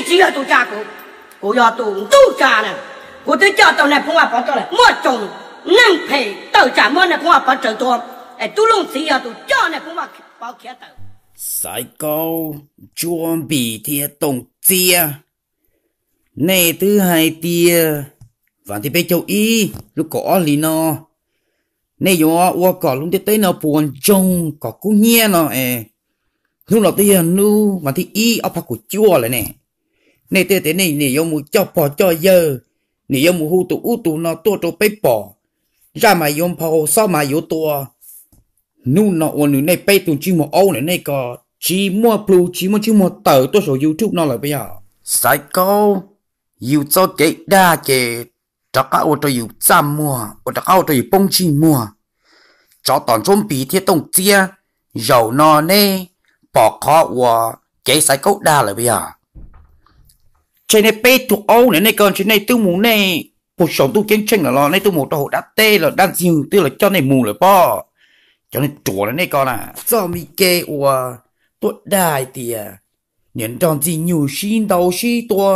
Tsis yog tus tsa kuv, kuv yog tus ntuj tsa na. Kuv twb coj tau nais phoo Vaj Pov tuaj lawm, muaj tsoom neeg phem tawm tsam muab nais phoo Vaj Pov raws tua, es tub Looj txiv yog tus coj nais phoo Vaj Pov khiav tawm. Xaiv Kaub, Ntsuab Npis thiab Tooj Txiab, nej twb hais tias vas thib peb caug ib lub kaum ob hlis no nej yuav ua kom lub ntiaj teb no puas ntsoog kom kub hnyiab no es hnub no twb yog hnub vas thib ib ob phav kaum cuaj lawm ne. Nej twb tias nej niam yuav mus coj pog coj yawg, niam yuav mus hu tus ub tus no tuaj rau peb pom, zaj mas yuav nphau xob mas yuav tua. Hnub no ua nws nej peb tug ntsej muag aub ntawm nej ko tsis muaj plhu tsis muaj ntsej muag tawm tuaj saum YouTube no lawm puas yog? Xaiv Kaub, yus txoj kev dag ces rov qab ua rau yus txaj muag, ua rov qab ua rau yus poob ntsej muag. Tsov tom Ntsuab Npis thiab Tooj Txiab, zaum no neb pom qhov uas kev Xaiv Kaub dag lawm puas yog? Ntshe nej peb tug aub ntawm nej ko ntshe nej twb mus nej puag saum ntuj ceeb tsheej lawm los nej twb mus rau hauv dab teb los dab ntxwg twb los coj nej mus lawm pob. Cov neeg ruam ntawm nej ko na, txoj me kev uas tuaj dag hais tias niam nrog Ntxwg Nyug sib ntaus sib tua,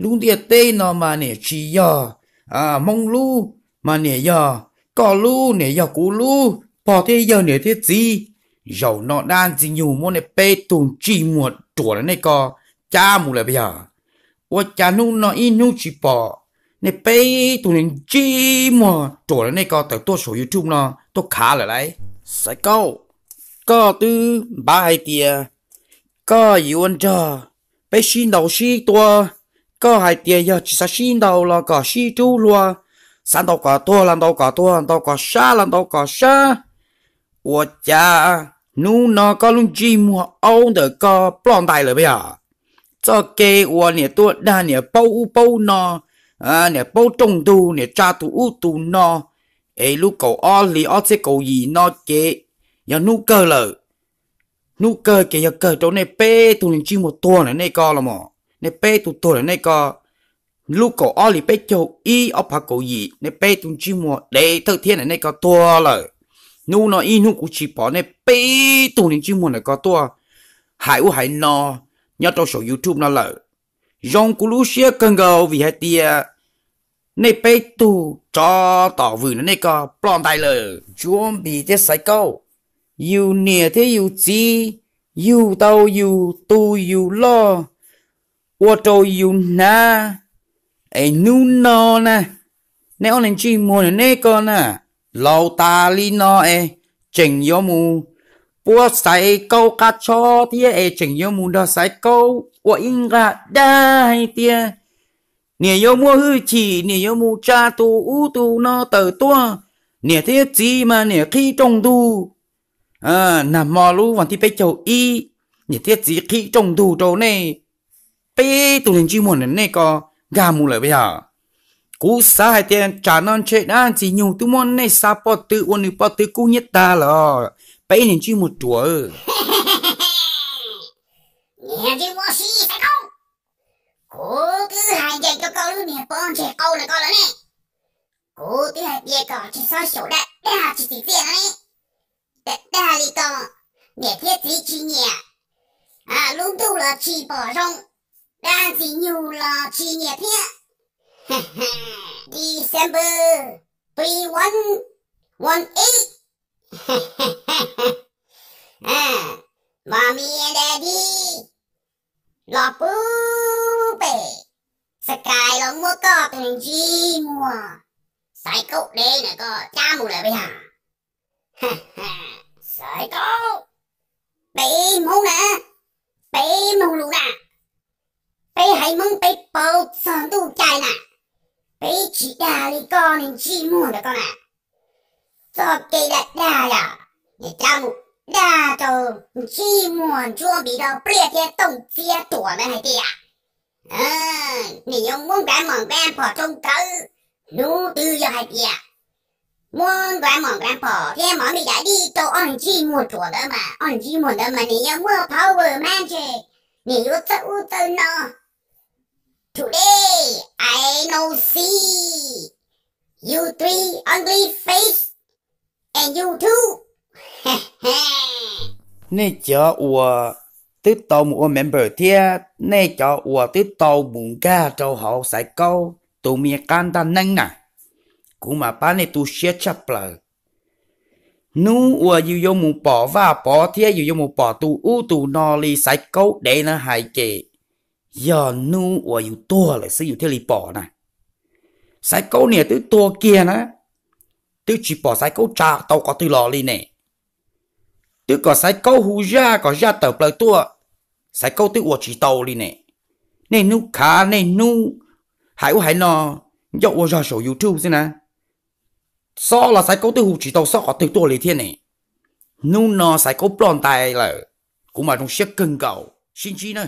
lub ntiaj teb no mas niam tsis yog Hmoob lub, mas niam yog koj lub, niam yog kuv lub, pog thiab yawg niam thiab txiv. Zaum no dab Ntxwg Nyug muab nej peb tug ntsej muag ruam ntawm nej ko cab mus lawm puas yog? Ua cas hnub no ib hnub tsis pom nej peb tug ntsej muag ruam ntawm nej ko tawm tuaj saum YouTube no tuaj khav lawm lauj? Xaiv Kaub, koj twb npaj hais tias koj yuav nrog peb sib ntaus sib tua, koj hais tias yog tsis xav sib ntaus los kom sib rub hlua, xav ntaus kom tuag los ntaus kom tuag, ntaus kom sab los ntaus kom sab. Ua cas hnub no koj lub ntsej muag aub ntawm ko ploj ntais lawm puas yog? Txoj kev uas niam tuaj dag niam paub ub paub no, niam paub rooj ntug niam tsa tus ub tus no, es lub kaum ob hlis ob txhiab kaum yim no ces yog hnub kawg lawm. Hnub kawg ces yog kawg rau nej peb tug ntsej muag tuag ntawm nej ko los mas. Nej peb tug tuag ntawm nej ko, lub kaum ob hlis peb caug ib ob phav kaum yim nej peb tug ntsej muag dev thawj thiab ntawm nej ko tuag lawm. Hnub no ib hnub kuv tsis pom nej peb tug ntsej muag ntawm ko tuaj hais ub hais no nyob rau saum YouTube no lawm. Zoo kuv lub siab kawg nkaus vim hais tias nej peb tug tsov tom vwm ntawm nej ko ploj ntais lawm. Ntsuab Npis thiab Xaiv Kaub, yus niam thiab yus txiv yug tau yus tus yus loj ua rau yus hnav, es hnub no na, nej ob niag ntsej muag ntawm nej ko na, laus tas li no es tseem yuav mus puab Xaiv Kaub qab tshob thiab es tseem yuav mus nrog Xaiv Kaub ua ib nqag dag hais tias niam yuav muaj hwj chim, niam yuav mus tsa tus ub tus no tawm tuaj, niam thiab txiv mas niam qhib rooj ntug. Nag hmo lub vas thib peb caug ib, niam thiab txiv qhib rooj ntug rau nej peb tug ntsej muag ntawm nej ko nkag mus lawm puas yog? Kuv xav hais tias tsam no ntshe dab Ntxwg Nyug twb muab nej xa pob tw ua nws pob tw kub hnyiab tag lawm, peb niag ntsej muag ruam. Niag ntsej muag sib Xaiv Kaub, kuv twb hais ncees rau koj lub niag pob ntseg qau ntawm ko lawm ne. Kuv twb hais tias kom tsis txhob xyaum dag dag tsis tsim txiaj no ne. Dag dag li ko, niam thiab txiv tsis nyiam, lub ntuj los tsis pom zoo, dab Ntxwg Nyug los tsis nyiam thiab. December three one one eight, Mommy and Daddy los pub pem Sky los muab koj tus ntsej muag Xaiv Kaub dev ntawm ko cab mus lawm puas yog? Xaiv Kaub, peb Hmoob na, peb mloog lus na, peb haiv Hmoob peb paub txog ntuj cai na, peb tsis dag li koj niag ntsej muag ntawm ko na. Txoj kev dag dag yom, niam cab mus dag rau ntsej muag Ntsuab Npis rau pliaj thiab Tooj Txiab ruam ntawd hais tias nws yuav muab nkawd mom nkawd phom rau nkawd. Hnub twg yog hais tias muab nkawd mom nkawd phom thiab mov me yam dij rau ob niag ntsej muag ruam ntawd mas ob niag ntsej muag ntawd mas nws yuav muaj power magic, nws yuav txawj ub txawj no. Today I know see you three ugly face and you too. Nej cov uas twb tau mus ua member thiab nej cov uas twb tau mus nkag rau hauv Xaiv Kaub tus me qab ntaj neeb na, kuv mam pab nej tu siab tshaj plaws. Hnub uas yus yuav mus pom Vaj Pov thiab yus yuav mus pom tus ub tus no li Xaiv Kaub dev na hais ces yog hnub uas yus tuag lawm xwb yus thiaj li pom na. Xaiv Kaub niam twb tuag kiag na, twb tsis pom Xaiv Kaub tsa tau qhov twg los li ne. Twb kom Xaiv Kaub hu zaj kom zaj tawm plaws tuaj, Xaiv Kaub twb ua tsis tau li ne. Nej hnub khav nej hnub hais ub hais no, ncauj ua zog saum YouTube xwb na. Xob los Xaiv Kaub twb hu tsis tau xob qhov twg tuaj li thiab ne. Hnub no Xaiv Kaub ploj ntais lawm, kuv mam zoo siab kawg nkaus sib ntsib na.